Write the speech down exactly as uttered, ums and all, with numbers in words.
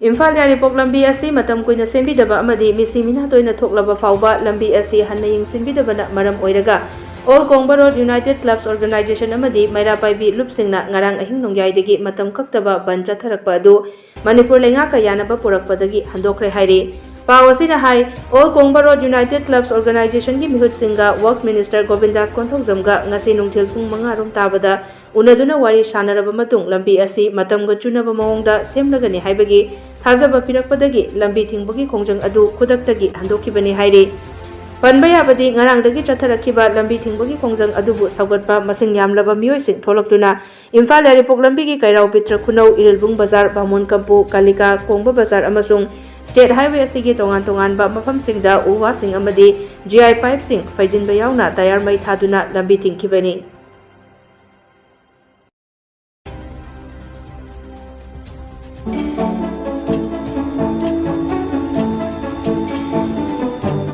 ꯏꯝꯐꯥꯜ ꯌꯥꯏꯔꯤꯄꯣꯛ ꯂꯝꯕꯤ ꯑꯁꯤ ꯃꯇꯝ ꯀꯨꯏꯅ ꯁꯦꯝꯕꯤꯗꯕ ꯑꯃꯗꯤ ꯃꯤꯁꯤ ꯃꯤꯅꯥ ꯇꯣꯏꯅ ꯊꯣꯛꯂꯕ ꯐꯥꯎꯕ ꯂꯝꯕꯤ ꯑꯁꯤ ꯍꯟꯅ ꯌꯦꯡꯁꯤꯟꯕꯤꯗꯕꯅ ꯃꯔꯝ ꯑꯣꯏꯔꯒ All Kongba Road United Clubs Organization ꯑꯃꯗꯤ ꯃꯩꯔꯥ ꯄꯥꯏꯕꯤ ꯂꯨꯞꯁꯤꯡꯅ ꯉꯔꯥꯡ ꯑꯍꯤꯡ ꯅꯣꯡꯌꯥꯏꯗꯒꯤ ꯃꯇꯝ ꯀꯛꯇꯕ ꯕꯟ ꯆꯠꯊꯔꯛꯄ ꯑꯗꯨ ꯃꯅꯤꯄꯨꯔ ꯂꯩꯉꯥꯛꯀ ꯌꯥꯅꯕ ꯄꯨꯔꯛꯄꯗꯒꯤ ꯍꯟꯗꯣꯛꯈ꯭ꯔꯦ ꯍꯥꯏꯔꯤ꯫ ꯄꯥꯎ ꯑꯁꯤꯅ ꯍꯥꯏ, All Kongba Road United Clubs Organization ꯒꯤ ꯃꯤꯍꯨꯠꯁꯤꯡꯒ Works Minister ꯒꯣꯕꯤꯟꯗꯥꯁ ꯀꯣꯟꯊꯧꯖꯝꯒ ꯉꯁꯤ ꯅꯨꯡꯊꯤꯜ ꯄꯨꯡ ꯃꯉꯥ ꯔꯣꯝ ꯇꯥꯕꯗ ꯎꯅꯗꯨꯅ ꯋꯥꯔꯤ ꯁꯥꯟꯅꯔꯕ ꯃꯇꯨꯡ ꯂꯝꯕꯤ ꯑꯁꯤ ꯃꯇꯝꯒ ꯆꯨꯅꯕ ꯃꯑꯣꯡꯗ ꯁꯦꯝꯂꯒꯅꯤ ꯍꯥꯏꯕꯒꯤ ꯊꯥꯖꯕ ꯄꯤꯔꯛꯄꯗꯒꯤ ꯂꯝꯕꯤ ꯊꯤꯡꯕꯒꯤ ꯈꯣꯡꯖꯪ ꯑꯗꯨ ꯈꯨꯗꯛꯇꯒꯤ ꯍꯟꯗꯣꯛꯈꯤꯕꯅꯤ ꯍꯥꯏꯔꯤ꯫ ꯄꯟꯕ ꯌꯥꯕꯗꯤ ꯉꯔꯥꯡꯗꯒꯤ ꯆꯠꯊꯔꯛꯈꯤꯕ ꯂꯝꯕꯤ ꯊꯤꯡꯕꯒꯤ ꯈꯣꯡꯖꯪ ꯑꯗꯨꯕꯨ ꯁꯧꯒꯠꯄ ꯃꯁꯤꯡ ꯌꯥꯝꯂꯕ ꯃꯤꯑꯣꯏꯁꯤꯡ ꯊꯣꯛꯂꯛꯇꯨꯅ ꯏꯝꯐꯥꯜ ꯌꯥꯏꯔꯤꯄꯣꯛ ꯂꯝꯕꯤꯒꯤ ꯀꯩꯔꯥꯎ ꯄꯤꯊ꯭ꯔ ꯈꯨꯅꯧ, ꯏꯔꯤꯜꯕꯨꯡ ꯕꯖꯥꯔ, ꯕꯥꯃꯣꯟ ꯀꯝꯄꯨ, ꯀꯥꯂꯤꯀꯥ, ꯀꯣꯡꯕ ꯕꯖꯥꯔ ꯑꯃꯁꯨꯡ ꯁ꯭ꯇꯦꯠ ꯍꯥꯏꯋꯦ ꯑꯁꯤꯒꯤ ꯇꯣꯉꯥꯟ ꯇꯣꯉꯥꯟꯕ ꯃꯐꯝꯁꯤꯡꯗ ꯎ ꯋꯥꯁꯤꯡ ꯑꯃꯗꯤ ꯖꯤ ꯑꯥꯏ ꯄꯥꯏꯞꯁꯤꯡ ꯐꯩꯖꯤꯟꯕ ꯌꯥꯎꯅ ꯇꯌꯥꯔ ꯃꯩ ꯊꯥꯗꯨꯅ ꯂꯝꯕꯤ ꯊꯤꯡꯈꯤꯕꯅꯤ꯫